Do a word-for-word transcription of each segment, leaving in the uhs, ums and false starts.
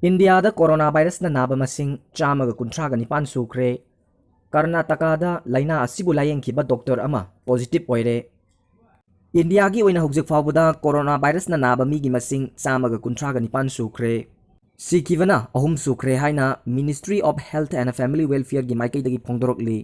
ꯏꯟꯗꯤꯌꯥꯗ ꯀꯣꯔꯣꯅꯥ ꯚꯥꯏꯔꯁꯅ ꯅꯥꯕ ꯃꯁꯤꯡ ꯆꯥꯝꯃꯒ ꯀꯨꯟꯊ꯭ꯔꯥꯒ ꯅꯤꯄꯥꯟ ꯁꯨꯈ꯭ꯔꯦ꯫ ꯀꯔꯅꯥꯇꯀꯥꯗ ꯂꯥꯏꯅꯥ ꯑꯁꯤꯕꯨ ꯂꯥꯌꯦꯡꯈꯤꯕ ꯗꯣꯛꯇꯔ ꯑꯃ ꯄꯣꯖꯤꯇꯤꯚ ꯑꯣꯏꯔꯦ꯫ ꯏꯟꯗꯤꯌꯥꯒꯤ ꯑꯣꯏꯅ ꯍꯧꯖꯤꯛ ꯐꯥꯎꯕꯗ ꯀꯣꯔꯣꯅꯥ ꯚꯥꯏꯔꯁꯅ ꯅꯥꯕ ꯃꯤꯒꯤ ꯃꯁꯤꯡ ꯆꯥꯝꯃꯒ ꯀꯨꯟꯊ꯭ꯔꯥꯒ ꯅꯤꯄꯥꯟ ꯁꯨꯈ꯭ꯔꯦ꯫ ꯁꯤꯈꯤꯕꯅ ꯑꯍꯨꯝ ꯁꯨꯈ꯭ꯔꯦ ꯍꯥꯏꯅ Ministry of Health and Family Welfareꯒꯤ ꯃꯥꯏꯀꯩꯗꯒꯤ ꯐꯣꯡꯗꯣꯔꯛꯂꯤ꯫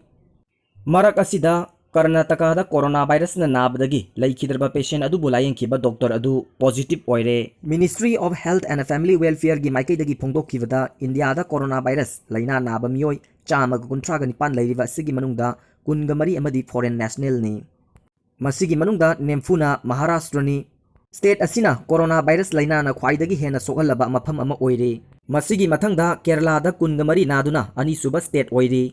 ꯃꯔꯛ ꯑꯁꯤꯗ ꯀꯔꯅꯥꯇꯀꯥꯗ ꯀꯣꯔꯣꯅꯥ ꯚꯥꯏꯔꯁꯅ ꯅꯥꯕꯗꯒꯤ ꯂꯩꯈꯤꯗ꯭ꯔꯕ ꯄꯦꯁꯦꯟ ꯑꯗꯨꯕꯨ ꯂꯥꯌꯦꯡꯈꯤꯕ ꯗꯣꯛꯇꯔ ꯑꯗꯨ ꯄꯣꯖꯤꯇꯤꯚ ꯑꯣꯏꯔꯦ꯫ Ministry of Health and Family Welfareꯒꯤ ꯃꯥꯏꯀꯩꯗꯒꯤ ꯐꯣꯡꯗꯣꯛꯈꯤꯕꯗ ꯏꯟꯗꯤꯌꯥꯗ ꯀꯣꯔꯣꯅꯥ ꯚꯥꯏꯔꯁ ꯂꯥꯏꯅꯥ ꯅꯥꯕ ꯃꯤꯑꯣꯏ ꯆꯥꯝꯃꯒ ꯀꯨꯟꯊ꯭ꯔꯥꯒ ꯅꯤꯄꯥꯟ ꯂꯩꯔꯤꯕ ꯑꯁꯤꯒꯤ ꯃꯅꯨꯡꯗ ꯀꯨꯟꯒ ꯃꯔꯤ ꯑꯃꯗꯤ ꯐꯣꯔꯦꯟ ꯅꯦꯁꯅꯦꯜꯅꯤ꯫ ꯃꯁꯤꯒꯤ ꯃꯅꯨꯡꯗ ꯅꯦꯝꯐꯨꯅ ꯃꯍꯥꯔꯥꯁꯇ꯭ꯔꯅꯤ꯫ ꯁ꯭ꯇꯦꯠ ꯑꯁꯤꯅ ꯀꯣꯔꯣꯅꯥ ꯚꯥꯏꯔꯁ ꯂꯥꯏꯅꯥꯅ ꯈ꯭ꯋꯥꯏꯗꯒꯤ ꯍꯦꯟꯅ ꯁꯣꯛꯍꯜꯂꯕ ꯃꯐꯝ ꯑꯃ ꯑꯣꯏꯔꯤ꯫ ꯃꯁꯤꯒꯤ ꯃꯊꯪꯗ ꯀꯦꯔꯂꯥꯗ ꯀꯨꯟꯒ ꯃꯔꯤ ꯅꯥꯗꯨꯅ ꯑꯅꯤꯁꯨꯕ ꯁ꯭ꯇꯦꯠ ꯑꯣꯏꯔꯤ꯫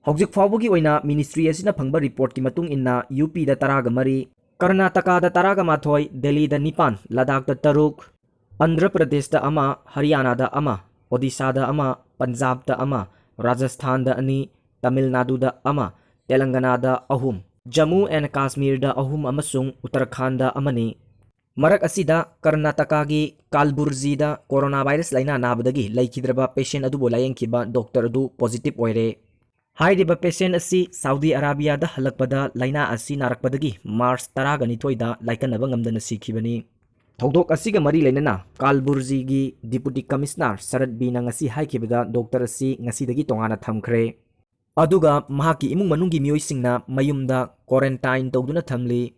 ꯍꯧꯖꯤꯛ ꯐꯥꯎꯕꯒꯤ ꯑꯣꯏꯅ ꯃꯤꯅꯤꯁꯇ꯭ꯔꯤ ꯑꯁꯤꯅ ꯐꯪꯕ ꯔꯤꯄꯣꯔꯠꯀꯤ ꯃꯇꯨꯡ ꯏꯟꯅ ꯌꯨ ꯄꯤꯗ ꯇꯔꯥꯒ ꯃꯔꯤ, ꯀꯔꯅꯥꯇꯀꯥꯗ ꯇꯔꯥꯒ ꯃꯥꯊꯣꯏ, ꯗꯦꯜꯂꯤꯗ ꯅꯤꯄꯥꯟ, ꯂꯗꯥꯈꯇ ꯇꯔꯨꯛ, ꯑꯟꯙ꯭ꯔ ꯄ꯭ꯔꯗꯦꯁꯇ ꯑꯃ, ꯍꯔꯤꯌꯥꯅꯥꯗ ꯑꯃ, ꯑꯣꯗꯤꯁꯥꯗ ꯑꯃ, ꯄꯟꯖꯥꯕꯇ ꯑꯃ, ꯔꯥꯖꯁꯊꯥꯟꯗ ꯑꯅꯤ, ꯇꯥꯃꯤꯜ ꯅꯥꯗꯨꯗ ꯑꯃ, ꯇꯦꯂꯪꯒꯅꯥꯗ ꯑꯍꯨꯝ, ꯖꯝꯃꯨ ꯑꯦꯟ ꯀꯥꯁꯃꯤꯔꯗ ꯑꯍꯨꯝ ꯑꯃꯁꯨꯡ ꯎꯠꯇꯔꯈꯥꯟꯗ ꯑꯃꯅꯤ꯫ ꯃꯔꯛ ꯑꯁꯤꯗ ꯀꯔꯅꯥꯇꯀꯥꯒꯤ ꯀꯥꯜꯕꯨꯔꯖꯤꯗ ꯀꯣꯔꯣꯅꯥ ꯚꯥꯏꯔꯁ ꯂꯥꯏꯅꯥ ꯅꯥꯕꯗꯒꯤ ꯂꯩꯈꯤꯗ꯭ꯔꯕ ꯄꯦꯁꯦꯟ ꯑꯗꯨꯕꯨ ꯂꯥꯌꯦꯡꯈꯤꯕ ꯗꯣꯛꯇꯔ ꯑꯗꯨ ꯄꯣꯖꯤꯇꯤꯚ ꯑꯣꯏꯔꯦ꯫ ꯍꯥꯏꯔꯤꯕ ꯄꯦꯁꯦꯟ ꯑꯁꯤ ꯁꯥꯎꯗꯤ ꯑꯔꯥꯕꯤꯌꯥꯗ ꯍꯜꯂꯛꯄꯗ ꯂꯥꯏꯅꯥ ꯑꯁꯤ ꯅꯥꯔꯛꯄꯗꯒꯤ ꯃꯥꯔꯆ ꯇꯔꯥꯒ ꯅꯤꯊꯣꯏꯗ ꯂꯥꯏꯀꯠꯅꯕ ꯉꯝꯗꯅ ꯁꯤꯈꯤꯕꯅꯤ꯫ ꯊꯧꯗꯣꯛ ꯑꯁꯤꯒ ꯃꯔꯤ ꯂꯩꯅꯅ ꯀꯥꯜꯕꯨꯔꯖꯤꯒꯤ ꯗꯤꯄꯨꯇꯤ ꯀꯃꯤꯁꯅꯔ ꯁꯔꯠ ꯕꯤꯅ ꯉꯁꯤ ꯍꯥꯏꯈꯤꯕꯗ ꯗꯣꯛꯇꯔ ꯑꯁꯤ ꯉꯁꯤꯗꯒꯤ ꯇꯣꯉꯥꯟꯅ ꯊꯝꯈ꯭ꯔꯦ꯫ ꯑꯗꯨꯒ ꯃꯍꯥꯛꯀꯤ ꯏꯃꯨꯡ ꯃꯅꯨꯡꯒꯤ ꯃꯤꯑꯣꯏꯁꯤꯡꯅ ꯃꯌꯨꯝꯗ ꯀ꯭ꯋꯥꯔꯦꯟꯇꯥꯏꯟ ꯇꯧꯗꯨꯅ ꯊꯝꯂꯤ꯫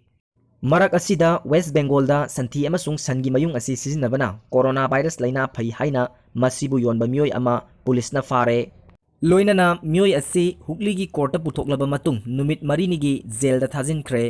ꯃꯔꯛ ꯑꯁꯤꯗ ꯋꯦꯁ ꯕꯦꯡꯒꯣꯜꯗ ꯁꯟꯊꯤ ꯑꯃꯁꯨꯡ ꯁꯟꯒꯤ ꯃꯌꯨꯡ ꯑꯁꯤ ꯁꯤꯖꯤꯟꯅꯕꯅ ꯀꯣꯔꯣꯅꯥ ꯚꯥꯏꯔꯁ ꯂꯥꯏꯅꯥ ꯐꯩ ꯍꯥꯏꯅ ꯃꯁꯤꯕꯨ ꯌꯣꯟꯕ ꯃꯤꯑꯣꯏ ꯑꯃ ꯄꯨꯂꯤꯁꯅ ꯐꯥꯔꯦ꯫ ꯂꯣꯏꯅꯅ ꯃꯤꯑꯣꯏ ꯑꯁꯤ ꯍꯨꯒꯂꯤꯒꯤ ꯀꯣꯔꯠꯇ ꯄꯨꯊꯣꯛꯂꯕ ꯃꯇꯨꯡ ꯅꯨꯃꯤꯠ ꯃꯔꯤꯅꯤꯒꯤ ꯖꯦꯜꯗ ꯊꯥꯖꯤꯟꯈ꯭ꯔꯦ꯫